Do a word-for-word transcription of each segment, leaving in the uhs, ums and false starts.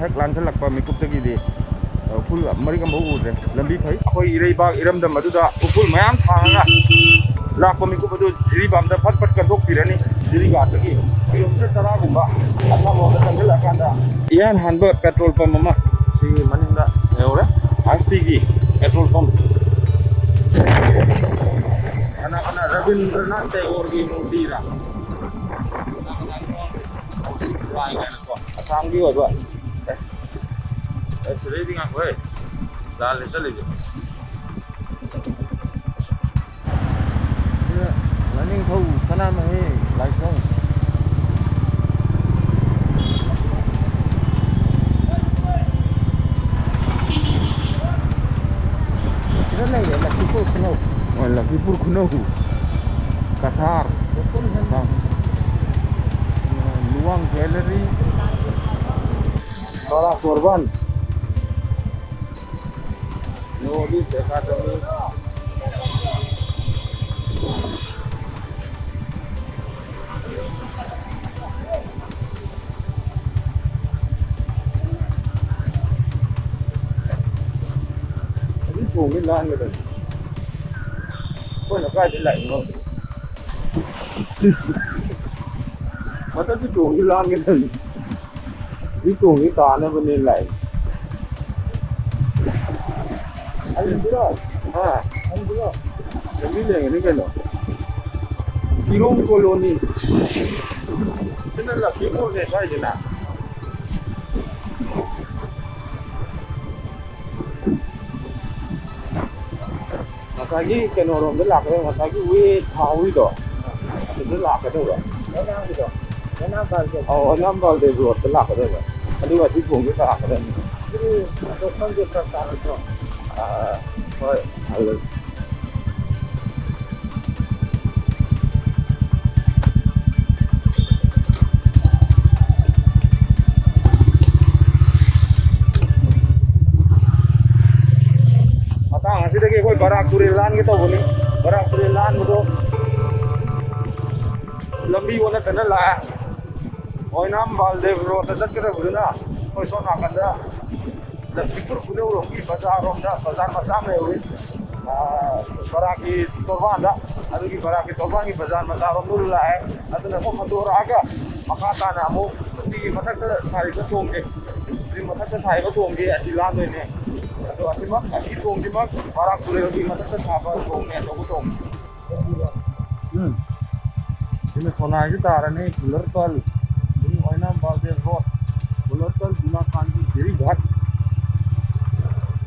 ꯍꯦꯛ ꯂꯥꯟꯁꯤꯜꯂꯛꯄ ꯃꯤꯀꯨꯞꯇꯒꯤꯗꯤ, ꯑ, ꯎꯐꯨꯜ ꯃꯔꯤꯛ ꯑꯃꯐꯥꯎ ꯎꯗ꯭ꯔꯦ꯫ ꯂꯝꯕꯤ ꯐꯩ꯫ ꯑꯩꯈꯣꯏ ꯏꯔꯩꯕꯥꯛ ꯏꯔꯝꯗꯝ ꯑꯗꯨꯗ ꯎꯐꯨꯜ ꯃꯌꯥꯝ ꯊꯥꯡꯉꯒ ꯂꯥꯛꯄ ꯃꯤꯀꯨꯞ ꯑꯗꯨ ꯖꯤꯔꯤꯕꯥꯝꯗ ꯐꯠ ꯐꯠ ꯀꯟꯊꯣꯛꯄꯤꯔꯅꯤ꯫ ꯖꯤꯔꯤꯕꯥꯝꯗꯒꯤ ꯀꯤꯂꯣꯃꯤꯇꯔ ꯇꯔꯥꯒꯨꯝꯕ ꯑꯁꯥꯝꯂꯣꯝꯗ ꯆꯪꯁꯤꯜꯂꯛꯑꯀꯥꯟꯗ ꯏꯍꯥꯟ ꯍꯥꯟꯕ ꯄꯦꯇ꯭ꯔꯣꯜ ꯄꯝ ꯑꯃ ꯁꯤꯒꯤ ꯃꯅꯤꯡꯗ ꯂꯩꯍꯧꯔꯦ꯫ ꯑꯥꯏ ꯑꯦꯁ ꯄꯤꯒꯤ ꯄꯦꯇ꯭ꯔꯣꯜ ꯄꯝ꯫ ꯀꯅꯥ ꯀꯅꯥ ꯔꯕꯤꯟꯗ꯭ꯔꯅꯥꯊ ꯇꯦꯒꯣꯔꯒꯤ ꯃꯨꯔꯇꯤꯔ? ꯀꯅꯥ ꯀꯅꯥꯒꯤꯅꯣ? ꯁꯤ ꯄ꯭ꯔꯥꯏ ꯀꯥꯏꯅꯀꯣ꯫ ꯑꯁꯥꯝꯒꯤ ꯑꯣꯏꯕ꯫ ꯑꯦ, ꯑꯦ, ꯁꯤꯗꯩꯗꯤ ꯉꯥꯏꯈꯣꯍꯦ꯫ ꯂꯥꯜꯂꯦ ꯆꯠꯂꯤꯁꯦ꯫ ꯁꯤꯗ ꯂꯥꯏꯅꯤꯡꯊꯧ ꯁꯅꯥꯃꯍꯤ ꯂꯥꯏꯁꯪ꯫ ꯁꯤꯗ ꯂꯩꯔꯦ, ꯂꯛꯈꯤꯄꯨꯔ ꯈꯨꯅꯧ꯫ ꯍꯣꯏ, ꯂꯛꯈꯤꯄꯨꯔ ꯈꯨꯅꯧ꯫ ꯀꯁꯥꯔ꯫ ꯀꯁꯥꯔ꯫ ꯂꯨꯋꯥꯡ ꯒꯦꯂꯔꯤ꯫ ꯕꯔꯥꯛ ꯀꯣꯔꯕꯟ꯫ North east academy. ꯑꯗꯨ ꯊꯣꯡꯉꯦ ꯂꯥꯟꯒꯗꯕꯅꯤ꯫ ꯑꯩꯈꯣꯏꯅ ꯀꯥꯏꯗꯩ ꯂꯥꯛꯏꯅꯣ? ꯃꯊꯛꯇ ꯇꯣꯡꯉꯤ ꯂꯥꯟꯒꯗꯕꯅꯤ꯫ ꯁꯤ ꯇꯣꯡꯉꯤ ꯇꯥꯅꯕꯅꯦ ꯂꯥꯛꯏ꯫ ꯑꯗꯨꯗꯨꯔꯣ? ꯍꯥ? ꯑꯗꯨꯗꯨꯔꯣ? ꯂꯝꯕꯤ ꯂꯩꯔꯝꯒꯅꯤ ꯀꯩꯅꯣ꯫ ꯀꯤꯍꯣꯝ ꯀꯣꯂꯣꯅꯤ꯫ ꯁꯤꯅ ꯂꯛꯈꯤꯄꯨꯔꯅꯦ ꯁ꯭ꯋꯥꯏꯁꯤꯅ꯫ ꯉꯁꯥꯏꯒꯤ ꯀꯩꯅꯣꯔꯣꯝꯗ ꯂꯥꯛꯀꯗꯕ, ꯉꯁꯥꯏꯒꯤ ꯋꯦ ꯊꯥꯍꯧꯔꯤꯗꯣ, ꯑꯗꯨꯗ ꯂꯥꯛꯀꯗꯕ꯫ ꯑꯣꯏꯅꯥꯝꯒꯤꯗꯣ? ꯑꯣꯏꯅꯥꯝ ꯕꯥꯜꯗꯦꯕ꯫ ꯑꯧ, ꯑꯣꯏꯅꯥꯝ ꯕꯥꯜꯗꯦꯕ ꯔꯣꯗꯇ ꯂꯥꯛꯀꯗꯕ꯫ ꯑꯗꯨꯒ ꯑꯁꯤ ꯊꯣꯡꯁꯤꯗ ꯂꯥꯛꯀꯗꯕꯅꯤ꯫ ꯑꯗꯨꯗꯤ ꯑꯗꯣ ꯈꯪꯗꯦ, ꯐꯔꯛ ꯇꯥꯔꯣꯏꯗ꯭ꯔꯣ? ꯑꯥ, ꯍꯣꯏ, ꯍꯜꯂꯁꯤ꯫ ꯃꯇꯥꯡ ꯑꯁꯤꯗꯒꯤ ꯑꯩꯈꯣꯏ ꯕꯔꯥꯛ ꯇꯨꯔꯦꯜ ꯂꯥꯟꯒꯦ ꯇꯧꯕꯅꯤ꯫ ꯕꯔꯥꯛ ꯇꯨꯔꯦꯜ ꯂꯥꯟꯕꯗꯣ ꯂꯝꯕꯤ ꯑꯣꯟꯅ ꯇꯩꯅ ꯂꯥꯛꯑꯦ꯫ ꯑꯣꯏꯅꯥꯝ ꯕꯥꯜꯗꯦꯕ ꯔꯣꯗꯇ ꯆꯠꯀꯗꯕꯗꯨꯅ ꯑꯩꯈꯣꯏ ꯁꯣꯝ ꯅꯥꯀꯟꯗ ꯂꯝꯖꯤꯡꯕꯨꯔ ꯈꯨꯅꯧꯔꯣꯝꯒꯤ ꯕꯖꯥꯔꯔꯣꯝꯗ ꯕꯖꯥꯔ ꯃꯆꯥ ꯑꯃ ꯂꯩꯍꯧꯋꯤ꯫ ꯑꯥ, ꯕꯔꯥꯛꯀꯤ ꯇꯣꯔꯕꯥꯟꯗ, ꯑꯗꯨꯒꯤ ꯕꯔꯥꯛꯀꯤ ꯇꯣꯔꯕꯥꯟꯒꯤ ꯕꯖꯥꯔ ꯃꯆꯥꯔꯣꯝꯗ ꯂꯥꯛꯑꯦ꯫ ꯑꯗꯨꯅ ꯑꯃꯨꯛ ꯍꯟꯗꯣꯔꯛꯑꯒ ꯃꯈꯥ ꯇꯥꯅ ꯑꯃꯨꯛ ꯁꯤꯒꯤ ꯃꯊꯛꯇ ꯁꯥꯔꯤꯕ ꯊꯣꯡꯁꯦ, ꯁꯤ ꯃꯊꯛꯇ ꯁꯥꯔꯤꯕ ꯊꯣꯡꯁꯦ ꯑꯁꯤ ꯂꯥꯟꯗꯣꯏꯅꯦ꯫ ꯑꯗꯣ ꯑꯁꯤꯃꯛ, ꯑꯁꯤꯒꯤ ꯊꯣꯡꯁꯤꯃꯛ ꯕꯔꯥꯛ ꯇꯨꯔꯦꯜꯒꯤ ꯃꯊꯛꯇ ꯁꯥꯕ ꯊꯣꯡꯅꯦ, ꯑꯆꯧꯕ ꯊꯣꯡ꯫ ꯎꯝ꯫ ꯁꯤꯅ ꯁꯣꯅꯥꯏꯗ ꯇꯥꯔꯅꯤ, ꯒꯨꯂꯔꯇꯜ, ꯑꯗꯒꯤ ꯑꯣꯏꯅꯥꯝ ꯕꯥꯜꯗꯦꯕ ꯔꯣꯗ, ꯒꯨꯂꯔꯇꯜ, ꯒꯨꯂꯥꯀꯥꯟꯒꯤ Berighat.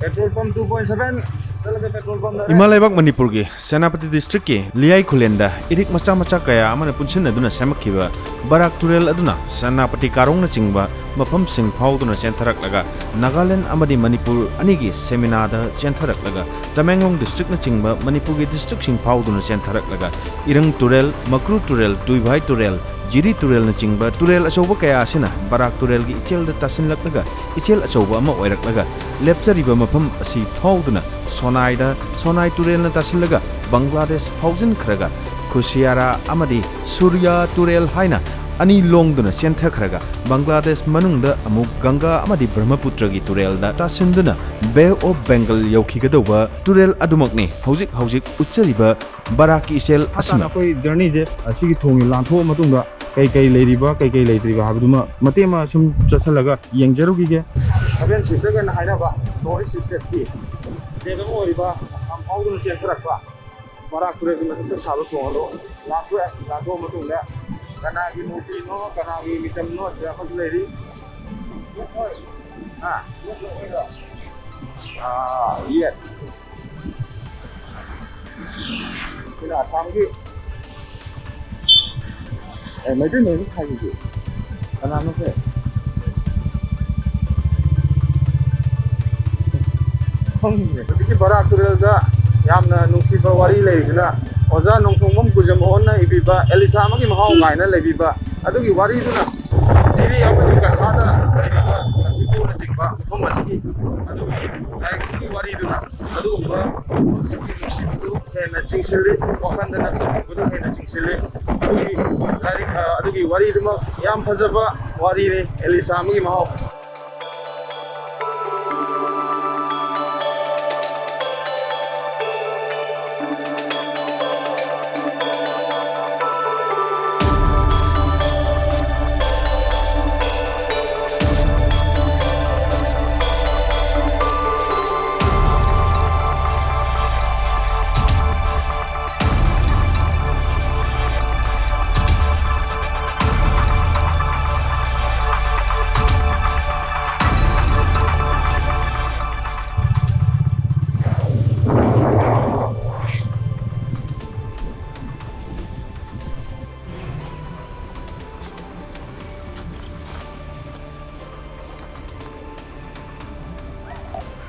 Petrol pump two point seven, ꯆꯠꯂꯒ petrol pump ꯗ ꯏꯃꯥ ꯂꯩꯕꯥꯛ ꯃꯅꯤꯄꯨꯔꯒꯤ ꯁꯦꯅꯥꯄꯇꯤ ꯗꯤꯁꯇ꯭ꯔꯤꯛꯀꯤ ꯂꯤꯌꯥꯏ ꯈꯨꯂꯦꯟꯗ ꯏꯔꯤꯛ ꯃꯆꯥ ꯃꯆꯥ ꯀꯌꯥ ꯑꯃꯅ ꯄꯨꯟꯁꯤꯟꯅꯗꯨꯅ ꯁꯦꯝꯃꯛꯈꯤꯕ ꯕꯔꯥꯛ ꯇꯨꯔꯦꯜ ꯑꯗꯨꯅ ꯁꯦꯅꯥꯄꯇꯤ ꯀꯥꯔꯣꯡꯅꯆꯤꯡꯕ ꯃꯐꯝꯁꯤꯡ ꯐꯥꯎꯗꯨꯅ ꯆꯦꯟꯊꯔꯛꯂꯒ ꯅꯥꯒꯥꯂꯦꯟ ꯑꯃꯗꯤ ꯃꯅꯤꯄꯨꯔ ꯑꯅꯤꯒꯤ ꯁꯦꯃꯤꯅꯥꯗ ꯆꯦꯟꯊꯔꯛꯂꯒ ꯇꯃꯦꯡꯂꯣꯡ ꯗꯤꯁꯇ꯭ꯔꯤꯛꯅꯆꯤꯡꯕ ꯃꯅꯤꯄꯨꯔꯒꯤ ꯗꯤꯁꯇ꯭ꯔꯤꯛꯁꯤꯡ ꯐꯥꯎꯗꯨꯅ ꯆꯦꯟꯊꯔꯛꯂꯒ ꯏꯔꯪ ꯇꯨꯔꯦꯜ, ꯃꯀ꯭ꯔꯨ ꯇꯨꯔꯦꯜ, ꯇꯨꯏꯚꯥꯏ ꯇꯨꯔꯦꯜ, ꯖꯤꯔꯤ ꯇꯨꯔꯦꯜꯅꯆꯤꯡꯕ ꯇꯨꯔꯦꯜ ꯑꯆꯧꯕ ꯀꯌꯥ ꯑꯁꯤꯅ ꯕꯔꯥꯛ ꯇꯨꯔꯦꯜꯒꯤ ꯏꯆꯦꯜꯗ ꯇꯥꯁꯤꯜꯂꯛꯂꯒ ꯏꯆꯦꯜ ꯑꯆꯧꯕ ꯑꯃ ꯑꯣꯏꯔꯛꯂꯒ ꯂꯦꯞꯆꯔꯤꯕ ꯃꯐꯝ ꯑꯁꯤ ꯐꯥꯎꯗꯨꯅ ꯁꯣꯅꯥꯏꯗ, ꯁꯣꯅꯥꯏ ꯇꯨꯔꯦꯜꯅ ꯇꯥꯁꯤꯜꯂꯒ ꯕꯪꯒ꯭ꯂꯥꯗꯦꯁ ꯐꯥꯎꯖꯤꯟꯈ꯭ꯔꯒ ꯈꯨꯁꯤꯌꯥꯔꯥ ꯑꯃꯗꯤ ꯁꯨꯔꯤꯌꯥ ꯇꯨꯔꯦꯜ ꯍꯥꯏꯅ ꯑꯅꯤ ꯂꯣꯡꯗꯨꯅ ꯆꯦꯟꯊꯈ꯭ꯔꯒ ꯕꯪꯒ꯭ꯂꯥꯗꯦꯁ ꯃꯅꯨꯡꯗ ꯑꯃꯨꯛ ꯒꯪꯒꯥ ꯑꯃꯗꯤ ꯕ꯭ꯔꯍꯃꯄꯨꯇ꯭ꯔꯒꯤ ꯇꯨꯔꯦꯜꯗ ꯇꯥꯁꯤꯟꯗꯨꯅ ꯕꯦ ꯑꯣꯐ ꯕꯦꯡꯒꯜ ꯌꯧꯈꯤꯒꯗꯧꯕ ꯇꯨꯔꯦꯜ ꯑꯗꯨꯃꯛꯅꯤ ꯍꯧꯖꯤꯛ ꯍꯧꯖꯤꯛ ꯎꯠꯆꯔꯤꯕ ꯕꯔꯥꯛꯀꯤ ꯏꯆꯦꯜ ꯑꯁꯤꯅ꯫ ꯑꯩꯈꯣꯏ ꯖꯔꯅꯤꯁꯦ ꯑꯁꯤꯒꯤ ꯊꯣꯡꯒꯤ ꯂꯥꯟꯊꯣꯛꯑ ꯃꯇꯨꯡꯗ ꯀꯩ ꯀꯩ ꯂꯩꯔꯤꯕ, ꯀꯩ ꯀꯩ ꯂꯩꯇ꯭ꯔꯤꯕ ꯍꯥꯏꯕꯗꯨꯃ ꯃꯇꯦꯛ ꯑꯃ ꯁꯨꯝ ꯆꯠꯁꯤꯜꯂꯒ ꯌꯦꯡꯖꯔꯨꯈꯤꯒꯦ꯫ ꯁꯚꯦꯟ ꯁꯤꯁꯇꯔꯒꯅ ꯍꯥꯏꯅꯕ ꯅꯣꯔꯠ ꯏꯁ ꯁ꯭ꯇꯦꯠꯀꯤ ꯁ꯭ꯇꯦꯠ ꯑꯃ ꯑꯣꯏꯔꯤꯕ ꯑꯁꯥꯝ ꯐꯥꯎꯗꯨꯅ ꯆꯦꯟꯊꯔꯛꯄ ꯕꯔꯥꯛ ꯇꯨꯔꯦꯜꯒꯤ ꯃꯊꯛꯇ ꯁꯥꯕ ꯊꯣꯡ ꯑꯗꯣ ꯂꯥꯟꯊꯣꯛꯑꯦ꯫ ꯂꯥꯟꯊꯣꯛꯑ ꯃꯇꯨꯡꯗ ꯀꯅꯥꯒꯤ ꯃꯨꯔꯇꯤꯅꯣ, ꯀꯅꯥꯒꯤ ꯃꯤꯆꯝꯅꯣ ꯁꯤꯗ ꯑꯃꯁꯨ ꯂꯩꯔꯤ꯫ ꯍꯥ? ꯑꯥ, ꯌꯦꯠ꯫ ꯁꯤꯅ ꯑꯁꯥꯝꯒꯤ, ꯑꯦ, ꯃꯩꯇꯩ ꯃꯌꯦꯛ ꯈꯥꯏꯕꯤꯒꯦ꯫ ꯀꯅꯥꯅꯣ ꯁꯦ? ꯈꯪꯗ꯭ꯔꯦ꯫ ꯍꯧꯖꯤꯛꯀꯤ ꯕꯔꯥꯛ ꯇꯨꯔꯦꯜꯗ ꯌꯥꯝꯅ ꯅꯨꯡꯁꯤꯕ ꯋꯥꯔꯤ ꯂꯩꯔꯤꯁꯤꯅ ꯑꯣꯖꯥ ꯅꯣꯡꯊꯣꯡꯕꯝ ꯀꯨꯟꯖꯃꯣꯍꯟꯅ ꯏꯕꯤꯕ ꯑꯦꯂꯤꯁꯥ ꯑꯃꯒꯤ ꯃꯍꯥꯎ ꯀꯥꯏꯅ ꯂꯩꯕꯤꯕ ꯑꯗꯨꯒꯤ ꯋꯥꯔꯤꯗꯨꯅ ꯖꯤꯔꯤ ꯑꯃꯗꯤ ꯀꯁꯥꯗ ꯂꯩꯔꯤꯕ ꯂꯝꯖꯤꯡꯕꯨꯔꯅꯆꯤꯡꯕ ꯃꯐꯝ ꯑꯁꯤꯒꯤ ꯑꯗꯨꯒꯤ ꯂꯥꯏꯔꯤꯛꯇꯨꯒꯤ ꯋꯥꯔꯤꯗꯨꯅ ꯑꯗꯨꯒꯨꯝꯕ ꯅꯨꯡꯁꯤꯕꯗꯨ ꯍꯦꯟꯅ ꯆꯤꯡꯁꯤꯜꯂꯤ, ꯋꯥꯈꯜꯗ ꯅꯛꯁꯤꯟꯅꯤꯡꯕꯗꯨ ꯍꯦꯟꯅ ꯆꯤꯡꯁꯤꯜꯂꯤ꯫ ꯑꯗꯨꯒꯤ ꯂꯥꯏꯔꯤꯛ, ꯑ, ꯑꯗꯨꯒꯤ ꯋꯥꯔꯤꯗꯨꯃꯛ ꯌꯥꯝ ꯐꯖꯕ ꯋꯥꯔꯤꯅꯤ, ꯑꯦꯂꯤꯁꯥ ꯑꯃꯒꯤ ꯃꯍꯥꯎ꯫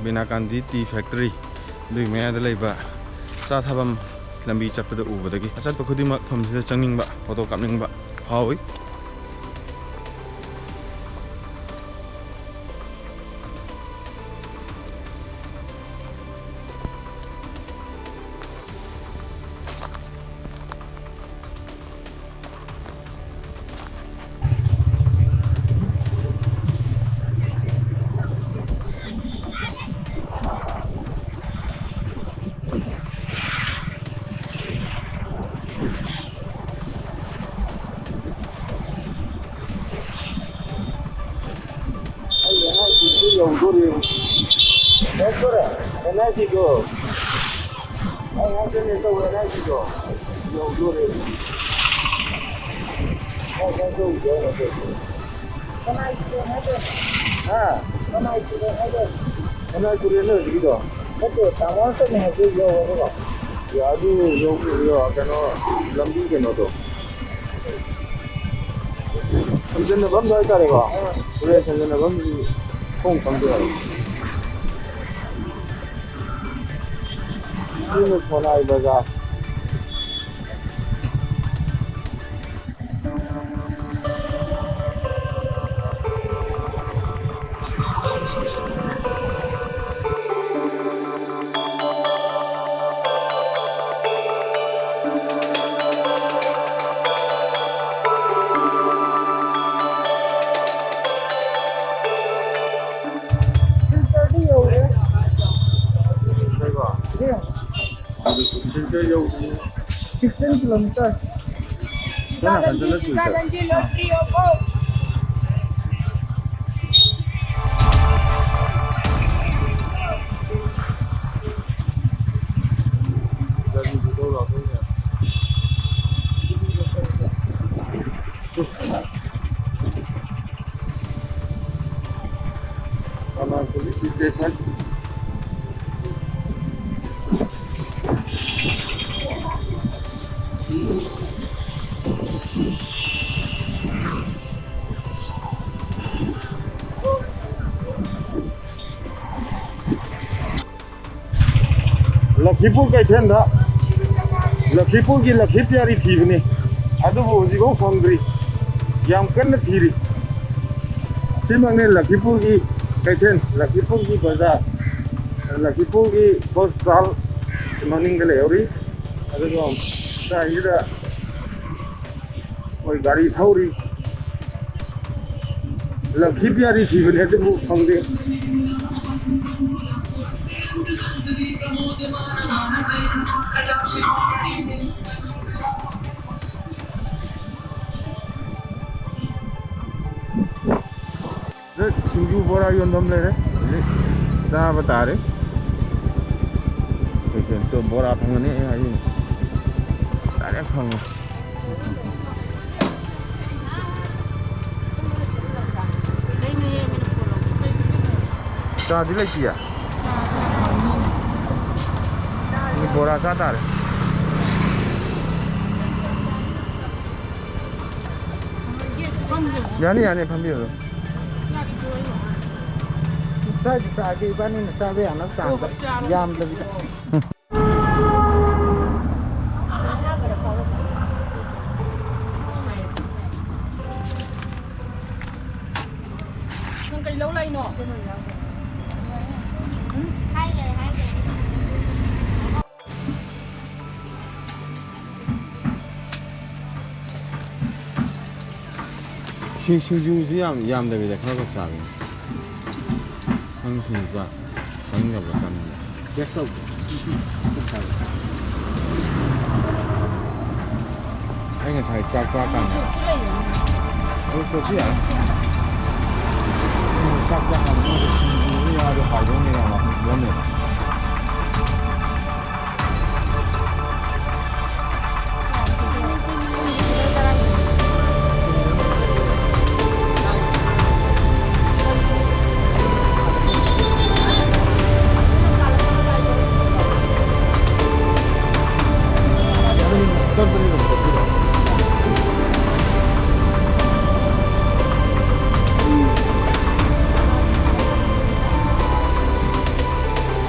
ꯏꯟꯗꯤꯔꯥ ꯒꯥꯟꯙꯤ ꯇꯤ ꯐꯦꯛꯇꯔꯤ, ꯑꯗꯨꯒꯤ ꯃꯌꯥꯗ ꯂꯩꯕ ꯆꯥ ꯊꯥꯐꯝ ꯂꯝꯕꯤ ꯆꯠꯄꯗ ꯎꯕꯗꯒꯤ ꯑꯆꯠꯄ ꯈꯨꯗꯤꯡꯃꯛ ꯃꯐꯝꯁꯤꯗ ꯆꯪꯅꯤꯡꯕ, ꯐꯣꯇꯣ ꯀꯥꯞꯅꯤꯡꯕ ꯐꯥꯎꯏ꯫ ꯑꯩ ꯑꯦꯟ ꯑꯥꯏ ꯇꯤꯗꯨ ꯌꯧꯗꯣꯔꯦ꯫ ꯌꯧꯗꯣꯔꯦ? ꯑꯦꯟ ꯑꯥꯏ ꯇꯤꯗꯣ꯫ ꯑꯩ ꯍꯥꯏꯗꯣꯏꯅꯦ ꯇꯧꯕ ꯑꯦꯟ ꯑꯥꯏ ꯇꯤꯗꯣ꯫ ꯌꯧꯗꯣꯔꯦ꯫ ꯑꯩ ꯍꯥꯏꯗꯣꯏꯅꯦ ꯇꯧꯕ꯫ ꯀꯅꯥꯏ ꯇꯨꯔꯦꯜ ꯍꯥꯏꯗꯣꯏꯅꯣ? ꯍꯥ? ꯀꯅꯥꯏ ꯇꯨꯔꯦꯜ ꯍꯥꯏꯗꯣꯏꯅꯣ? ꯀꯅꯥꯏ ꯇꯨꯔꯦꯜꯅꯣ ꯍꯧꯖꯤꯛꯀꯤꯗꯣ? ꯅꯠꯇꯦ, ꯇꯥꯃꯣ ꯆꯠꯅꯤ ꯍꯥꯏꯕꯗꯨ ꯌꯧꯔꯕꯣ? ꯌꯥ, ꯑꯗꯨ ꯌꯧ-, ꯌꯧ-, ꯀꯩꯅꯣ, ꯂꯝꯕꯤ ꯀꯩꯅꯣꯗꯣ꯫ ꯁꯝꯖꯟꯅꯐꯝꯗꯣ ꯍꯥꯏꯇꯥꯔꯦꯀꯣ꯫ ꯑꯥ꯫ ꯇꯨꯔꯦꯜ ꯁꯝꯖꯟꯅꯐꯝꯗꯨꯗꯤ ꯈꯣꯡ ꯆꯪꯗ ꯌꯥꯔꯣꯏ꯫ ꯁꯤꯅ ꯁꯣꯅꯥꯏ ꯕꯖꯥꯔ꯫ ꯁꯤꯜꯆꯔꯗꯤ ꯌꯧꯔꯦ꯫ ꯀꯩꯕ? ꯁꯤꯜꯆꯔ ꯌꯧꯗ꯭ꯔꯤ꯫ Fifteen kilometer. Sikaganji, Sikaganji, lottery of hope. Police station. Lakhipur ꯀꯩꯊꯦꯜꯗ ꯂꯛꯈꯤꯄꯨꯔꯒꯤ ꯂꯛꯈꯤ ꯄꯤꯌꯥꯔꯤ ꯊꯤꯕꯅꯤ, ꯑꯗꯨꯕꯨ ꯍꯧꯖꯤꯛꯐꯥꯎ ꯐꯪꯗ꯭ꯔꯤ꯫ ꯌꯥꯝ ꯀꯟꯅ ꯊꯤꯔꯤ꯫ ꯁꯤꯃꯛꯅꯦ ꯂꯛꯈꯤꯄꯨꯔꯒꯤ ꯀꯩꯊꯦꯜ, ꯂꯛꯈꯤꯄꯨꯔꯒꯤ ꯕꯖꯥꯔ, ꯂꯛꯈꯤꯄꯨꯔꯒꯤ ꯍꯣꯁꯄꯤꯇꯥꯜ ꯃꯅꯤꯡꯗ ꯂꯩꯍꯧꯔꯤ꯫ ꯑꯗꯨꯒ ꯁ꯭ꯋꯥꯏꯁꯤꯗ ꯃꯣꯏ ꯒꯥꯔꯤ ꯊꯧꯔꯤ꯫ ꯂꯛꯈꯤ ꯄꯤꯌꯥꯔꯤ ꯊꯤꯕꯅꯦ, ꯑꯗꯨꯕꯨ ꯐꯪꯗꯦ꯫ ꯁꯤꯗ ꯁꯤꯡꯖꯨ ꯕꯣꯔꯥ ꯌꯣꯟꯐꯝ ꯂꯩꯔꯦ, ꯍꯧꯖꯤꯛ ꯆꯥꯕ ꯇꯥꯔꯦ꯫ ꯀꯩꯊꯦꯜꯗꯣ ꯕꯣꯔꯥ ꯐꯪꯒꯅꯤ ꯑꯩ ꯍꯥꯏꯁꯤꯅꯤ, ꯗꯥꯏꯔꯦꯛ ꯐꯪꯉꯦ꯫ ꯆꯥꯗꯤ ꯂꯩꯇꯤꯌꯦ꯫ ꯑꯗꯨ ꯕꯣꯔꯥ ꯆꯥ ꯇꯥꯔꯦ꯫ ꯌꯥꯅꯤ, ꯌꯥꯅꯤ, ꯐꯝꯕꯤꯌꯨ ꯑꯗꯨꯝ꯫ ꯆꯥꯗꯤ ꯆꯥꯒꯦ, ꯏꯕꯥꯅꯤꯅ ꯆꯥꯕ ꯌꯥꯅꯕ ꯆꯥꯡꯗ, ꯌꯥꯝꯗꯕꯤꯗ꯫ ꯅꯪ ꯀꯔꯤ ꯂꯧ ꯂꯥꯛꯏꯅꯣ? ꯎꯝ? ꯁꯤ ꯁꯤꯡꯖꯨꯁꯤ ꯌꯥꯝ ꯌꯥꯝꯗꯕꯤꯗ ꯈꯔ ꯈꯔ ꯆꯥꯒꯦ꯫ ꯅꯪ ꯁꯤꯡꯖꯨ ꯆꯥ ꯆꯥꯅꯤꯡꯗꯕ꯭ꯔꯥ? ꯆꯥꯅꯤꯡꯕ꯭ꯔꯥ? ꯇꯦꯁ ꯇꯧꯒꯦ꯫ ꯑꯩ ꯉꯁꯥꯏ ꯆꯥꯛ ꯆꯥꯀꯥꯟꯗ ꯑꯗꯨ ꯁꯣꯛꯄ ꯌꯥꯏ꯫ ꯆꯥꯛ ꯆꯥꯀꯥꯟꯗ ꯃꯣꯏꯗ ꯁꯤꯡꯖꯨ ꯑꯃ ꯌꯥꯎꯔꯗꯤ ꯍꯥꯎꯗꯧꯅꯤ ꯀꯥꯏꯅ ꯋꯥꯈꯜ ꯈꯜꯂꯝꯃꯦꯕ꯫